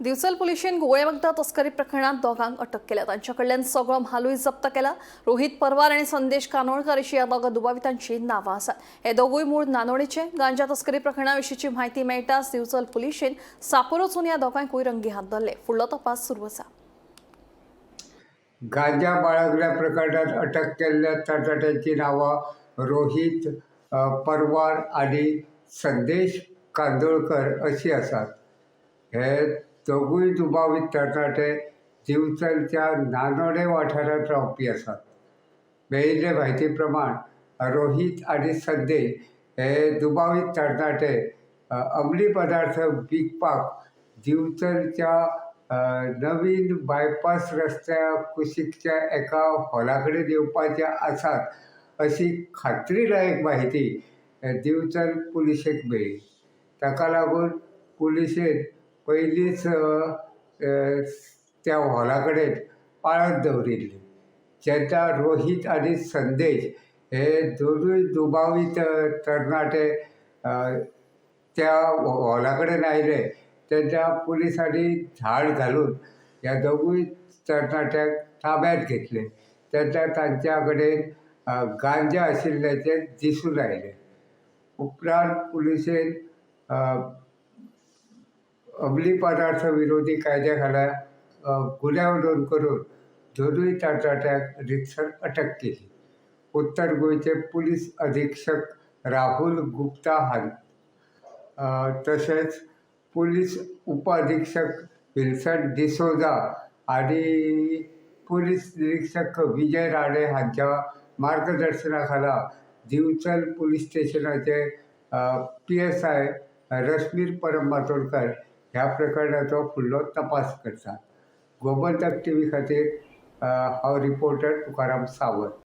दिवचल पुलिशेन गोळे वखदां तस्करी प्रकरणात दोगांक अटक केल्या. तांच्या कडल्यान सगळो म्हालूय जप्त केला. रोहित परवार आनी संदेश कानोळकर अशी ह्या दोगां दुबावितांची नांवां आसात. हे दोगूय मूळ नानोडेचे. गांजा तस्करी प्रकरणा विशींची म्हायती मेळटाच दिवचल पुलिशेन सापोर वचून ह्या दोगांकूय रंगी हात धरले. फुडलो तपास सुरू आसा. गांजा बाळगल्या प्रकरणात अटक केल्ल्या तरणाट्यांची नांवां रोहित परवार आनी संदेश कांदोळकर अशी आसात. हे दोगूय दुबावीत तरणाटे दिवचलच्या नानोडे वाठारांत रावपी आसात. मेळिल्ले म्हायती प्रमाण रोहित आनी संदेश हे दुबावीत तरणाटे अंमली पदार्थ विकपाक दिवचलच्या नवीन बायपास रस्त्या कुशीकच्या एका हॉला कडेन येवपाचे आसात अशी खात्रीलायक म्हायती दिवचल पुलिशेक मेळ्ळी. ताका लागून पुलिशेन पयलींच त्या हॉला कडेन पाळत दवरिल्ली. जेन्ना रोहीत आनी संदेश हे दोनूय दुबावीत तरणाटे त्या हॉला कडेन आयले तेन्ना पुलिसांनी धाड घालून ह्या दोगूय तरणाट्यांक ताब्यांत घेतले. तेन्ना तांच्या कडेन गांजा आशिल्ल्याचें दिसून आयलें. उपरांत पुलिशेन अंमली पदार्थ विरोधी कायद्या खाला गुन्यांव नोंद करून दोनूय तरणाट्यांक रितसर अटक केली. उत्तर गोंयचे पुलीस अधिक्षक राहुल गुप्ता हां तशेंच पुलीस उपअधिक्षक विल्सन डिसोजा आनी पुलीस निरिक्षक विजय राणे हांच्या मार्गदर्शना खाला दिवचल पुलीस स्टेशनाचे PSI Rashmir Parab Matondkar ह्या प्रकरणाचो फुडलो तपास करतात. गोमंतक टीव्ही खातीर हांव रिपोर्टर तुकाराम सावंत.